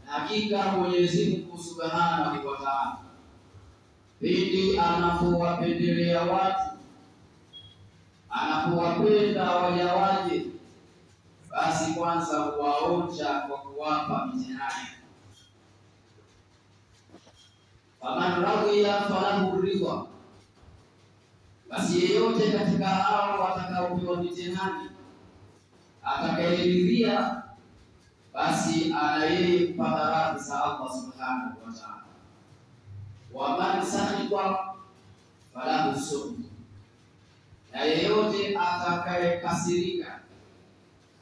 Hakika Mwenyezi Mungu Subhanahu wa Ta'ala pindi anapowapendelea watu, anapowapenda waja wake, basi kwanza huwaonja kwa kuwapa mitihani. Faman radhiya falahu ridha, basi yeyote katika hao watakaopewa mitihani atakayeridhia, basi ana yeye kupata radhi za Allah Subhanahu wa Ta'ala. Wa man sakhita falahu sukhut, na yeyote atakayekasirika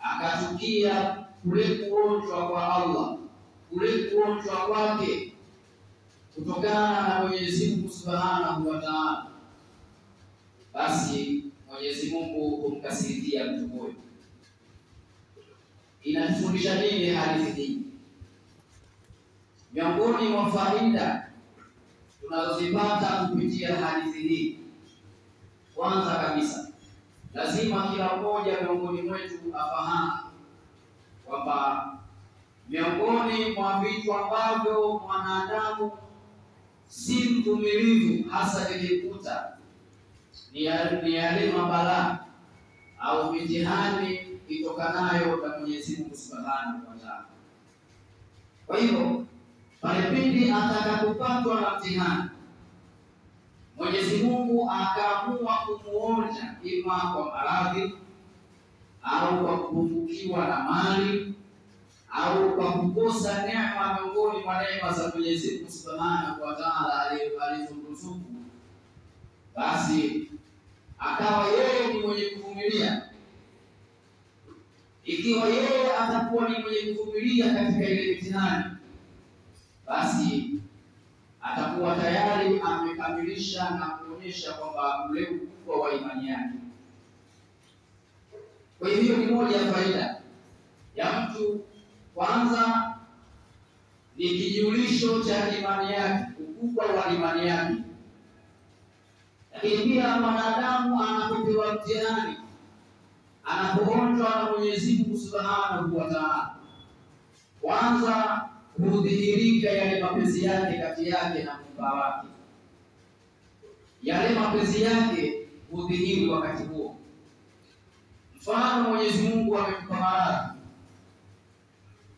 akachukia kule kuonjwa kwa Allah, kule kuonjwa kwake kutokana na Mwenyezi Mungu Subhanahu wa Ta'ala, basi Mwenyezi Mungu humkasirikia mtu huyo. Inatufundisha nini hadithi hii? Miongoni mwa faida tunazozipata kupitia hadithi hii, kwanza kabisa lazima kila mmoja miongoni mwetu afahamu kwamba miongoni mwa vitu ambavyo mwanadamu si mvumilivu hasa vikikuta ni yale mabalaa au mitihani itokanayo na Mwenyezi Mungu Subhanahu wa Ta'ala. Kwa hivyo pale pindi atakapopatwa na mtihani, Mwenyezi Mungu akaamua kumuonja ima kwa maradhi au kwa kupungukiwa na mali au kwa kukosa neema miongoni mwa neema za Mwenyezi Mungu Subhanahu wa Ta'ala alizomruzuku, basi akawa yeye ni mwenye kuvumilia. Ikiwa yeye atakuwa ni mwenye kuvumilia katika ile mitihani, basi atakuwa tayari amekamilisha na kuonyesha kwamba ule ukubwa wa imani yake. Kwa hiyo ni moja ya faida ya mtu. Kwanza ni kijulisho cha imani yake, ukubwa wa imani yake. Lakini pia mwanadamu anapopewa mtihani, anapoonjwa na Mwenyezi Mungu Subhanahu wa Ta'ala, kwanza hudhihirika yale mapenzi yake kati yake na Muumba wake. Yale mapenzi yake hudhihiri wakati huo. Mfano, Mwenyezi Mungu amempa maradhi,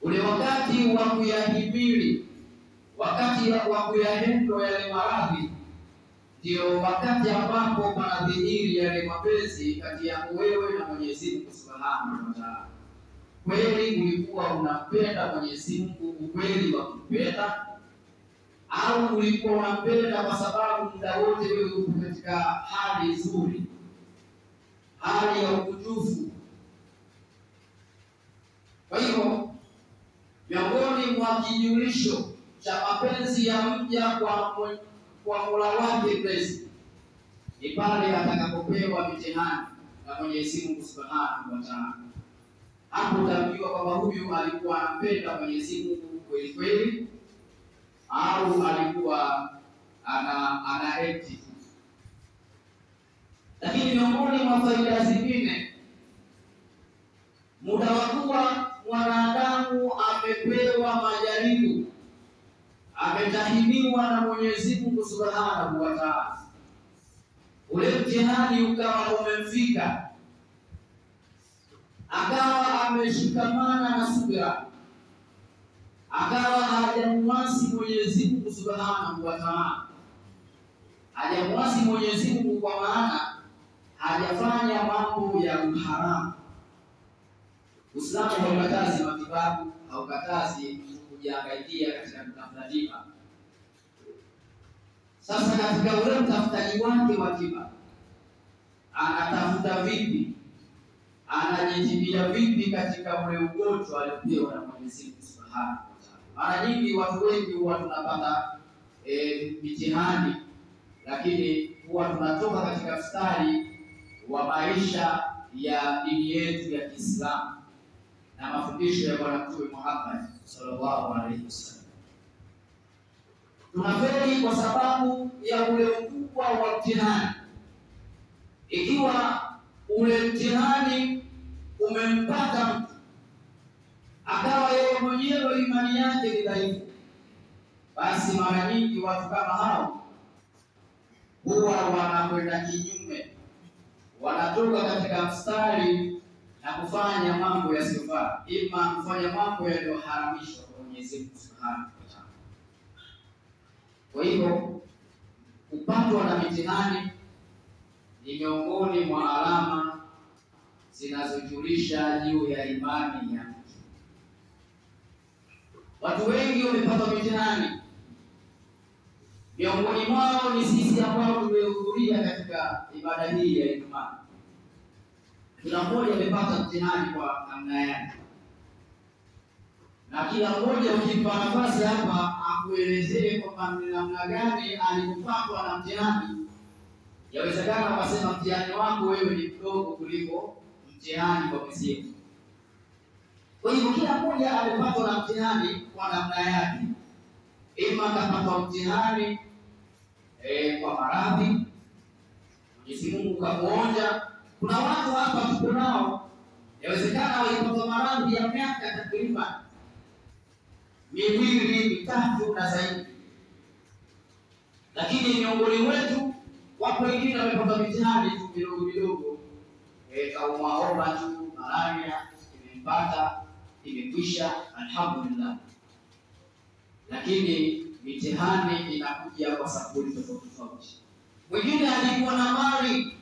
ule wakati wa kuyahimili, wakati wa kuyahendo yale maradhi, ndio wakati ambapo panadhihiri yale mapenzi kati yako wewe na Mwenyezi Mungu Subhanahu wa Ta'ala. Kweli ulikuwa unampenda Mwenyezi Mungu ukweli wa kumpenda, au ulikuwa unampenda kwa sababu muda wote wewe uko katika hali nzuri, hali ya ukunjufu? Kwa hivyo miongoni mwa kijulisho cha mapenzi ya mja kwa Mola wake mlezi ni pale atakapopewa mitihani na Mwenyezi Mungu Subhanahu wa Ta'ala. Hapo utamjua kwamba huyu alikuwa anampenda Mwenyezi Mungu kweli kweli au alikuwa ana eti. Lakini miongoni mwa faida zingine, muda wa kuwa mwanadamu amepewa majaribu, ametahiniwa na Mwenyezi Mungu Subhanahu wa Ta'ala, ule mtihani ukawa umemfika, akawa ameshikamana na subira, akawa hajamuasi Mwenyezi Mungu Subhanahu wa Ta'ala. Hajamuasi Mwenyezi Mungu kwa maana hajafanya mambo ya uharamu. Uislamu haukatazi matibabu, haukatazi kujihangaikia katika kutafuta tiba. Sasa katika ule mtafutaji wake wa tiba, anatafuta vipi, anajitibia vipi katika ule ugonjwa aliopewa na Mwenyezi Mungu Subhanahu wa Ta'ala? Mara nyingi watu wengi huwa tunapata mitihani, lakini huwa tunatoka katika mstari wa maisha ya dini yetu ya Kiislamu na mafundisho ya Bwana Mtume Muhammad sallallahu alaihi wasallam. Tunafeli kwa sababu ya ule ukubwa wa mtihani. Ikiwa ule mtihani umempata mtu akawa yeye mwenyewe imani imani yake ni dhaifu, basi mara nyingi watu kama hao huwa wanakwenda kinyume, wanatoka katika mstari na kufanya mambo yasiyofaa, ima kufanya mambo yaliyoharamishwa kwa Mwenyezi Mungu Subhanahu wa Ta'ala. Kwa hivyo kupatwa na mitihani ni miongoni mwa alama zinazojulisha juu ya imani ya mtu. Watu wengi wamepata mitihani, miongoni mwao ni sisi ambao tumehudhuria katika ibada hii ya Ijumaa. Kila mmoja amepata mtihani kwa namna yake, na kila mmoja ukimpa nafasi hapa akuelezee kwamba ni namna gani alipopatwa na mtihani, yawezekana ukasema mtihani wako wewe ni mdogo kuliko mtihani wa mwenzio. Kwa hivyo kila mmoja amepatwa na mtihani kwa namna yake. Ima akapatwa mtihani kwa maradhi, Mwenyezi Mungu kamuonja. Kuna watu hapa tuko nao, yawezekana walipata maradhi ya miaka takriban 2, 3 na zaidi, lakini miongoni mwetu wapo wengine wamepata mitihani tu midogo midogo, kaumwa homa tu, malaria imempata, imekwisha, alhamdulillah. Lakini mitihani inakuja kwa sababu tofauti tofauti. Mwingine alikuwa na mali,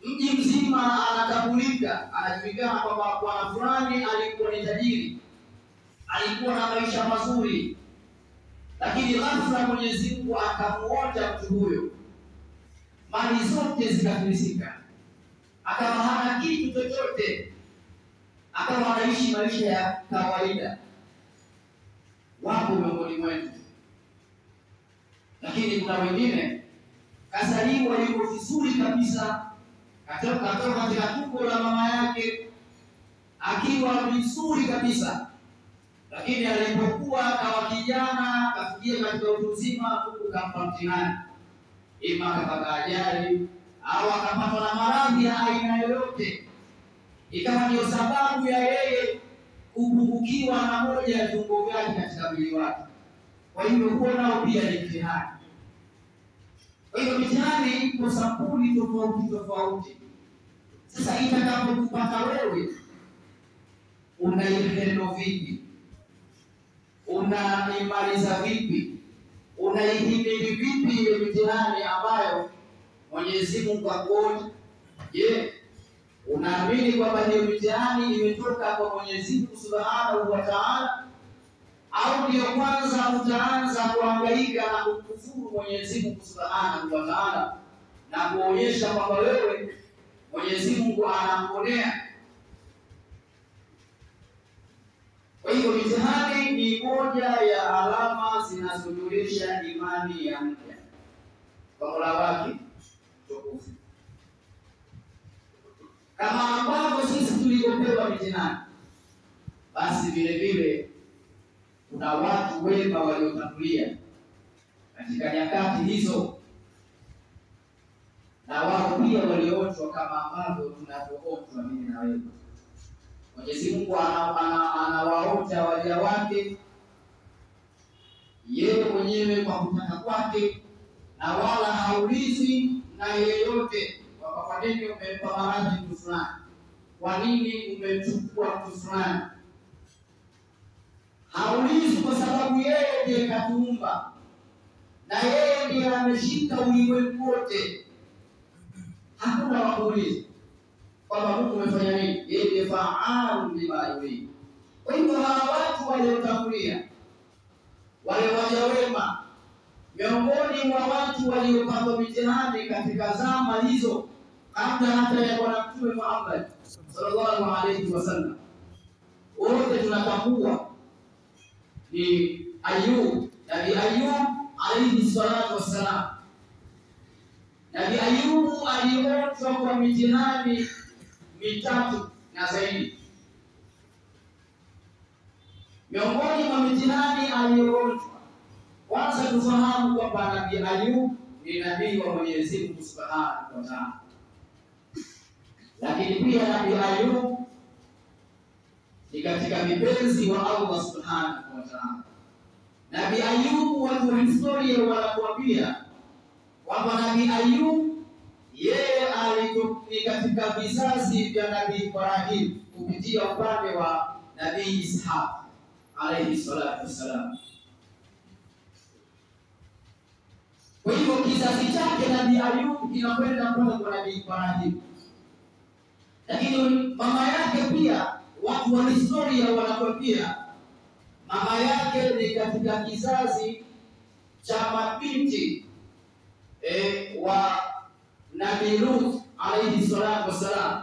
mji mzima anatambulika, anajulikana kwamba bwana fulani alikuwa ni tajiri, alikuwa na maisha mazuri, lakini ghafla Mwenyezi Mungu akamuonja mtu huyo, mali zote zikafilisika, akawa hana kitu chochote, akawa anaishi maisha ya kawaida. Wapo miongoni mwetu, lakini kuna wengine kazaliwa yuko vizuri kabisa, katoka katika tumbo la mama yake akiwa vizuri kabisa, lakini alipokuwa akawa kijana, kafikia katika utu uzima, Mungu kampa mtihani, ima akapata ajali au akapatwa na maradhi ya aina yoyote, ikawa ndio sababu ya yeye kupungukiwa na moja ya viungo vyake katika mwili wake. Kwa hivyo huo nao pia ni mtihani. Kwa hivyo mitihani iko sampuli tofauti tofauti. Sasa itakapokupata wewe, unaihendo vipi? Unaimaliza vipi? Unaihimili vipi ile mitihani ambayo Mwenyezi Mungu akuona? Je, unaamini kwamba hiyo mitihani imetoka kwa Mwenyezi Mungu Subhanahu wa Ta'ala, au ndio kwanza utaanza kuhangaika na kumkufuru Mwenyezi Mungu Subhanahu wa Ta'ala na kuonyesha kwamba wewe Mwenyezi Mungu anamponea? Kwa hiyo mitihani ni moja ya alama zinazojulisha imani ya mja kwa Mola wake mtukufu. Kama ambavyo sisi tulivyopewa mitihani, basi vile vile kuna watu wema waliotangulia katika nyakati hizo, na wao pia walioonjwa kama ambavyo tunavyoonjwa mimi na wewe. Mwenyezi Mungu anawaonja waja wake yeye mwenyewe kwa kutaka kwake, na wala haulizi na yeyote kwamba kwa nini umempa maradhi mtu fulani, kwa nini umemchukua mtu fulani. Haulizi kwa sababu yeye ndiye katuumba na yeye ndiye ameshika ulimwengu wote. Hakuna wa kuuliza kwamba Mungu umefanya nini. Yeye ndiye fa'alu lima yurid. Kwa hivyo hawa watu waliotangulia, wale waja wema, miongoni mwa watu waliopatwa mitihani katika zama hizo kabla hata ya Bwana Mtume Muhammad sallallahu alayhi wasallam, wote tunatambua ni Ayub, Nabii Ayub alayhi salatu wassalam. Nabii Ayubu alionjwa kwa mitihani mitatu na zaidi. Miongoni mwa mitihani aliyoonjwa, kwanza tufahamu kwamba Nabii Ayub ni nabii wa Mwenyezi Mungu Subhanahu wa Ta'ala, lakini pia Nabii Ayub ni katika vipenzi wa Allah Subhanahu wa Ta'ala. Nabii Ayubu, watu wa historia wanakuambia kwamba Nabii Ayubu yeye alikuwa katika vizazi vya Nabii Ibrahim kupitia upande wa Nabii Ishaq alayhi salatu wassalam. Kwa hivyo kizazi chake Nabii Ayubu kinakwenda mpaka kwa Nabii Ibrahim. Lakini mama yake pia, watu wa historia wanakwambia mama yake ni katika kizazi cha mabinti wa Nabii Lut alayhi salatu wassalam.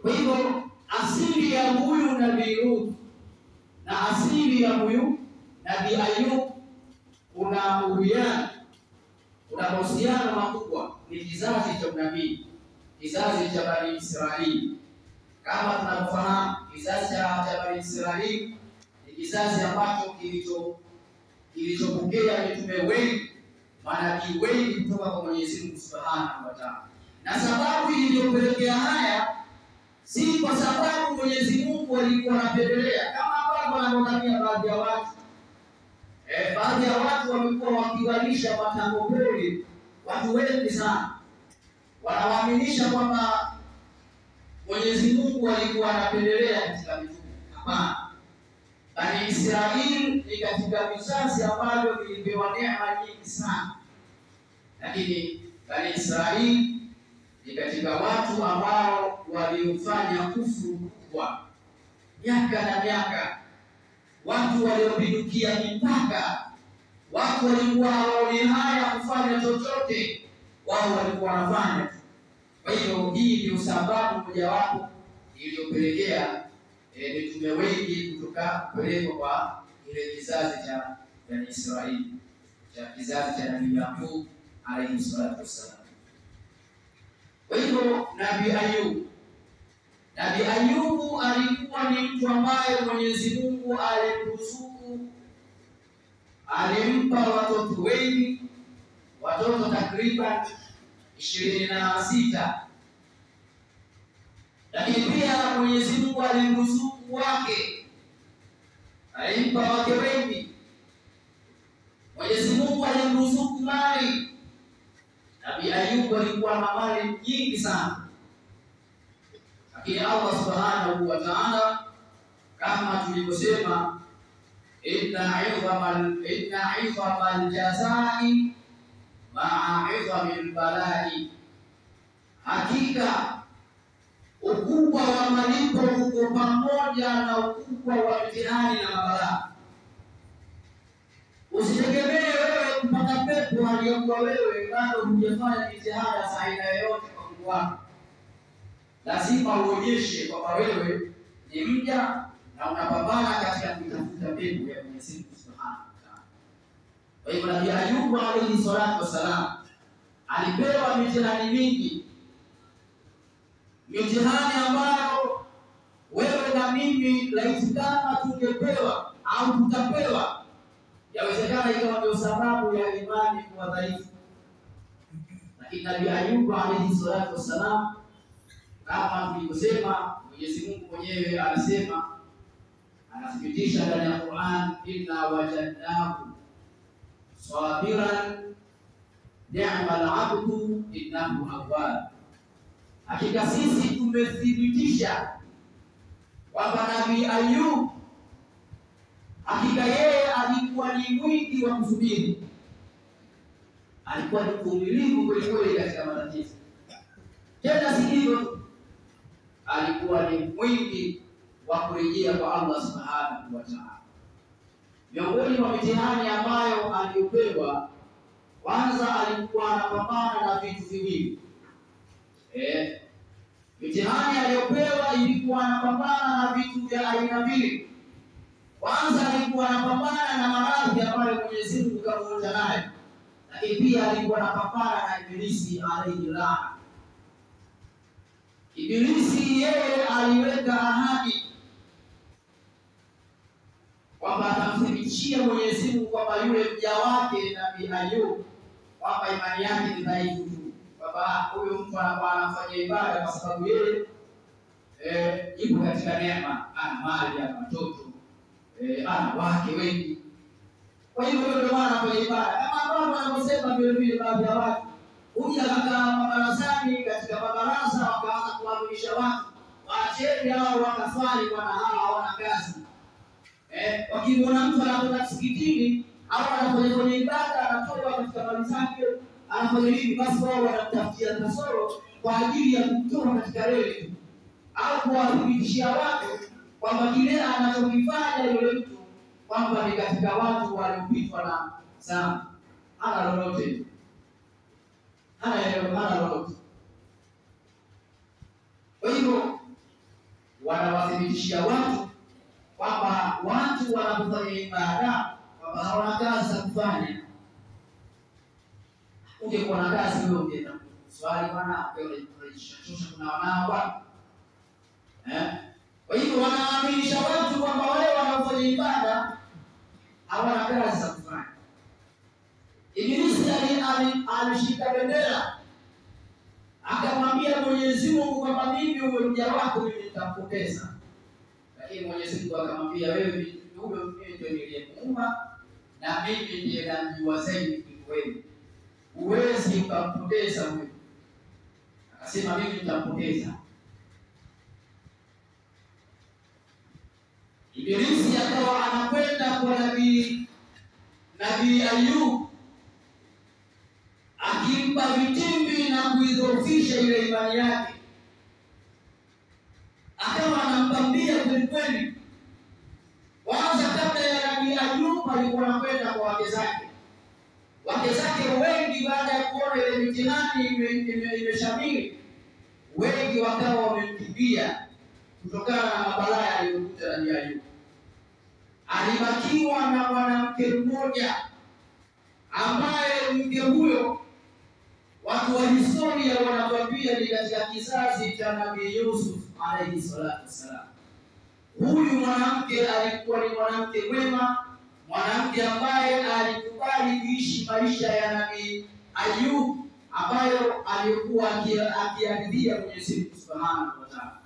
Kwa hivyo asili ya huyu Nabii Lut na asili ya huyu Nabii Ayub kuna uwiano, kuna mahusiano makubwa. Ni kizazi cha unabii, kizazi cha Bani Israeli. Kama tunavyofahamu, kizazi cha Bani Israeli ni kizazi ambacho kilichopokea mitume wengi, manabii wengi kutoka kwa Mwenyezi Mungu Subhanahu wa Ta'ala. Na sababu iliyopelekea haya si kwa sababu Mwenyezi Mungu alikuwa anapendelea kama ambavyo wanavyodhania baadhi ya watu. Baadhi ya watu wamekuwa wakiwalisha matango pori watu wengi sana, wanawaaminisha kwamba Mwenyezi Mungu alikuwa anapendelea katika mitume. Hapana. Bani Israeli ni katika vizazi ambavyo vilipewa neema nyingi sana, lakini Bani Israeli ni katika watu ambao waliofanya kufuru kubwa miaka na miaka, watu waliopindukia mipaka, watu walikuwa hawaoni haya kufanya chochote, wao walikuwa wanafanya. Kwa hiyo hii ndio sababu mojawapo iliyopelekea mitume wengi kutoka kupelekwa kwa ile kizazi cha Bani Israeli, cha kizazi cha Nabii Yaqub alayhi salatu wassalam. Kwa hivyo Nabii Ayubu alikuwa ni mtu ambaye Mwenyezi Mungu alimruzuku, alimpa watoto wengi, watoto takriban 26. Lakini pia Mwenyezi Mungu alimruzuku wake, alimpa wake wengi. Mwenyezi Mungu alimruzuku mali. Nabii Ayubu alikuwa na mali nyingi sana. Lakini Allah Subhanahu wa Ta'ala, kama tulivyosema, inna 'idhamal jazai ma'a 'idhamil balai, hakika ukubwa wa malipo uko pamoja na ukubwa wa mtihani na mabalaa. Usitegemee wewe kupata pepo aliyokuwa wewe bado hujafanya jitihada za aina yoyote kwa Mungu wako. Lazima uonyeshe kwamba wewe ni mja na unapambana katika kutafuta pepo ya Mwenyezi Mungu Subhanahu wa Ta'ala. Kwa hivyo Nabii Ayubu alayhi salatu wasalam alipewa mitihani mingi, mitihani ambayo wewe na mimi laiti kama tungepewa au tutapewa, yawezekana ikawa ndio sababu ya imani kuwa dhaifu. Lakini Nabii Ayubu alayhi salatu wasalam, kama tulivyosema, Mwenyezi Mungu mwenyewe alisema, anathibitisha ndani ya Qur'an, inna wajadnahu sabiran ni'mal 'abdu innahu awwab, hakika sisi tumethibitisha kwamba Nabii Ayub hakika yeye alikuwa ni mwingi wa kusubiri, alikuwa ni mvumilivu kweli kweli katika matatizo. Tena si hivyo, alikuwa ni mwingi wa kurejea kwa Allah Subhanahu wa Ta'ala. Miongoni mwa mitihani ambayo aliyopewa, kwanza alikuwa anapambana na vitu viwili. Mitihani aliyopewa ilikuwa anapambana na vitu vya aina mbili. Kwanza alikuwa anapambana na maradhi ambayo Mwenyezi Mungu kamuunja nayo, lakini pia alikuwa anapambana na Ibilisi alayhi laana. Ibilisi yeye aliweka ahadi kwamba atamthibitishia Mwenyezi Mungu kwamba yule mja wake Nabii Ayub kwamba imani yake ni dhaifu tu, kwamba huyo mtu anakuwa anafanya ibada kwa sababu yeye yupo katika neema, ana mali, ana watoto, ana wake wengi. Kwa hiyo ndio maana kwenye ibada kama ambavyo wanavyosema vile vile baadhi ya watu huja katika mabarazani, katika mabaraza wakaanza kuwaaminisha watu, waacheni hao wakaswali, bwana hawa hawana kazi. Wakimwona mtu anakwenda msikitini au anafanya kwenye ibada, anatoka katika mali zake, anafanya hivi, basi wao wanamtafutia kasoro kwa ajili ya kumtoa katika reli au kuwathibitishia watu kwamba kile anachokifanya yule mtu kwamba ni katika watu waliopitwa na zamu. Hana lolote, hana lolote. Kwa hivyo wanawathibitishia watu kwamba watu wanapofanya ibada kwamba hawana kazi za kufanya. Ungekuwa na kazi wewe ungeenda swali bwana, unajishosha kuna wanao bwana. Kwa hivyo wanaaminisha watu kwamba wale wanaofanya ibada hawana kazi za kufanya. Ibilisi alishika bendera akamwambia Mwenyezi Mungu kwamba mimi huyo mja wako mimi nitampoteza. Lakini Mwenyezi Mungu akamwambia wewe, huyo mimi ndiye niliyemuumba na mimi ndiye namjua zaidi kuliko wewe, huwezi ukampoteza huyo. Akasema mimi nitampoteza. Ibilisi akawa anakwenda kwa Nabii Ayub akimpa vitimbi na kuidhoofisha ile imani yake, akawa anampambia kweli kweli. Kwanza kabla ya Nabii Ayub alikuwa anakwenda kwa wake zake. Wake zake wengi baada ya kuona ile mitihani imeshamiri, wengi wakawa wamemkimbia kutokana na mabalaa aliyokuta Nabii Ayub. Alibakiwa na mwanamke mmoja ambaye mke huyo watu wa historia wanatuambia ni katika kizazi cha Nabii Yusuf alayhi salatu wassalam. Huyu mwanamke alikuwa ni mwanamke mwema, mwanamke ambaye alikubali kuishi maisha ya Nabii Ayub ambayo alikuwa akiaridhia Mwenyezi Mungu Subhanahu wa Ta'ala.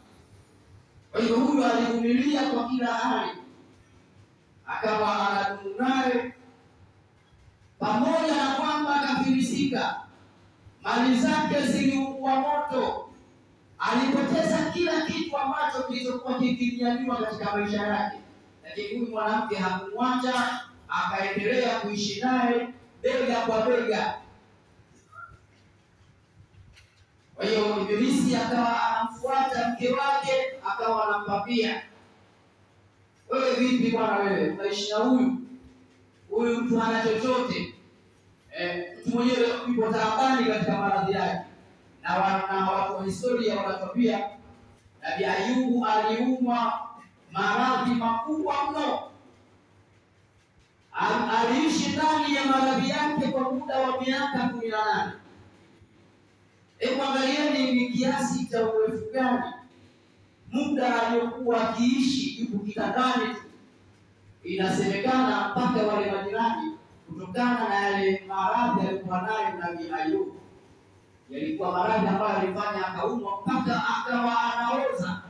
Kwa hiyo huyu alivumilia kwa kila hali, akawa anadumu naye pamoja na kwamba akafilisika, mali zake ziliungua moto, alipoteza kila kitu ambacho kilichokuwa kikimnyanyua katika maisha yake. Lakini huyu mwanamke hakumwacha, akaendelea kuishi naye bega kwa bega. Kwa hiyo Ibilisi akawa anamfuata mke wake, akawa anampambia, wewe vipi bwana, wewe unaishi na huyu huyu mtu hana chochote, mtu mwenyewe yupo taabani katika maradhi yake. Na watu wa historia wanatuambia Nabii Ayubu aliumwa maradhi makubwa mno. Aliishi ndani ya maradhi yake kwa muda wa miaka 18. Hebu angalieni ni kiasi cha urefu gani muda aliyokuwa akiishi yupo kitandani tu. Inasemekana mpaka wale majirani, kutokana na yale maradhi aliyokuwa nayo Nabii Ayubu, yalikuwa maradhi ambayo alifanya akaumwa mpaka akawa anaoza,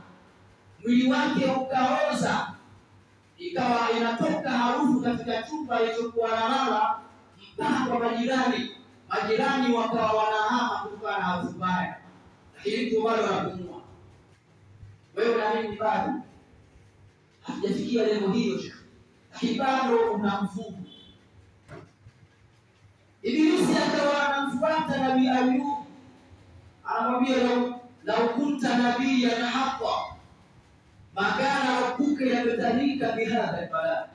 mwili wake ukaoza, ikawa inatoka harufu katika chumba alichokuwa analala mpaka kwa majirani. Majirani wakawa wanahama kutokana na harufu mbaya, lakini mtu bado anapumua. Wewe na mimi bado hatujafikia lengo hilo, lakini bado una mfumo. Ibilisi akawa anamfuata Nabii Ayub, anamwambia lau kunta nabiyyan haqqan makana rabbuka yabtalika bihadha albala,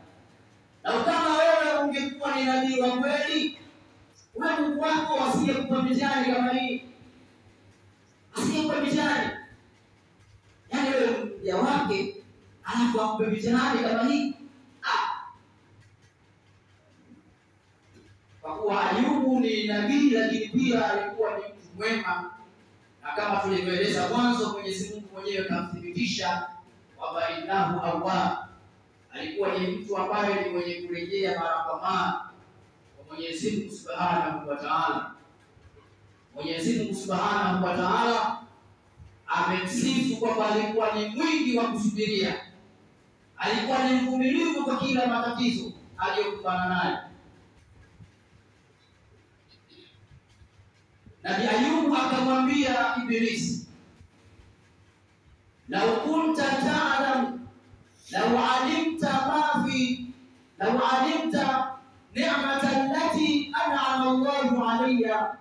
lau kama wewe ungekuwa ni nabii wa kweli, wewe Mungu wako asingekupa mitihani kama hii, asingekupa mitihani. Yaani wewe mja wake alafu akupe mitihani kama hii? Kwa kuwa Ayubu ni nabii, lakini pia alikuwa ni mtu mwema, na kama tulivyoeleza mwanzo, Mwenyezi Mungu mwenyewe akamthibitisha kwamba innahu awwab, alikuwa ni mtu ambaye ni mwenye kurejea mara kwa mara kwa Mwenyezi Mungu Subhanahu wa Ta'ala. Mwenyezi Mungu Subhanahu wa Ta'ala Amemsifu kwamba alikuwa ni mwingi wa kusubiria, alikuwa ni mvumilivu kwa kila matatizo aliyokumbana nayo. Nabii Ayubu akamwambia Ibilisi, lau kunta ta'lam lau alimta ma fi lau alimta ni'mata allati an'ama Allahu alayya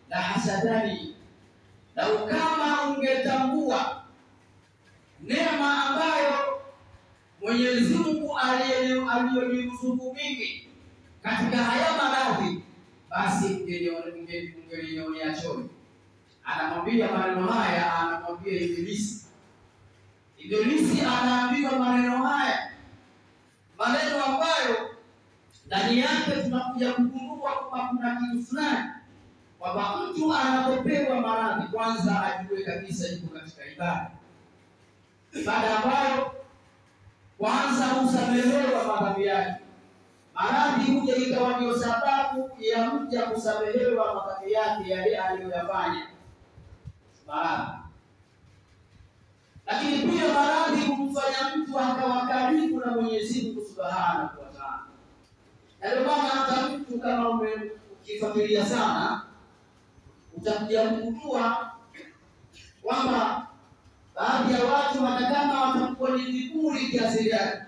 la hasadani, lau kama ungetambua neema ambayo Mwenyezi Mungu aliyoniruzuku mimi katika haya maradhi, basi ungenionea choyo. Anamwambia maneno haya, anamwambia Ibilisi. Ibilisi anaambiwa maneno haya, maneno ambayo ndani yake tunakuja kugundua kwamba kuna kitu fulani, kwamba mtu anapopewa maradhi kwanza ajue kabisa yuko katika ibada, ibada ambayo kwanza husamehewa madhambi yake. Maradhi huja ikawa ndio sababu ya mja kusamehewa madhambi yake yale aliyoyafanya, maradhi. Lakini pia maradhi humfanya mtu akawa karibu na Mwenyezi Mungu Subhanahu wa Ta'ala. Na ndio maana hata mtu kama ukifuatilia sana utakuja kugundua kwamba baadhi ya watu hata kama watakuwa ni viburi kiasi gani,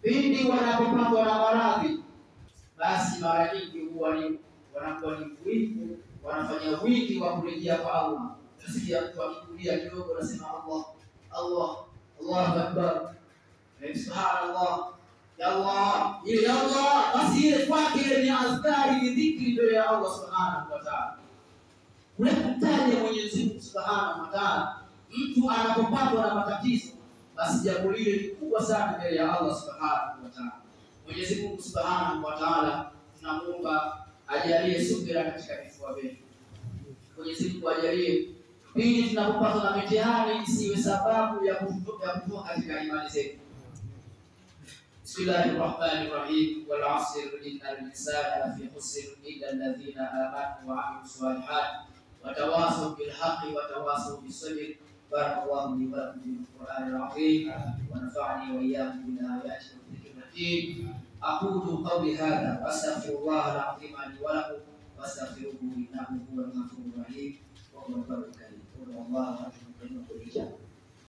pindi wanapopatwa na maradhi, basi mara nyingi huwa ni wanakuwa ni wingi, wanafanya wingi wa kurejea kwa Allah. Utasikia mtu akikulia kidogo anasema Allah, Allah, Allahu Akbar, subhanallah, ya Allah, ile ya Allah. Basi ile kwake ile ni azkari, ni dhikri mbele ya Allah Subhanahu wa Ta'ala. Kule kumtaja Mwenyezi Mungu Subhanahu wa Ta'ala, mtu anapopatwa na matatizo, basi jambo lile ni kubwa sana mbele ya Allah Subhanahu wa Ta'ala. Mwenyezi Mungu Subhanahu wa Ta'ala tunamuomba ajalie subira katika vifua vyetu. Mwenyezi Mungu ajalie pindi tunapopatwa na mitihani isiwe sababu ya kutoka katika imani zetu. Bismillahirrahmanirrahim. Wal 'asr innal insana lafi khusr illa alladhina amanu wa 'amilus salihat wa tawasaw bil haqqi wa tawasaw bis sabr. Barakallahu li wa lakum fil Qur'anil 'azim wa nafa'ani wa iyyakum bil ayati wa dhikril hakim. Aqulu qawli hadha wa astaghfirullaha al-'azim li wa lakum wastaghfiruhu innahu huwal ghafurur rahim wa huwal barrul karim. Wallahu a'lam.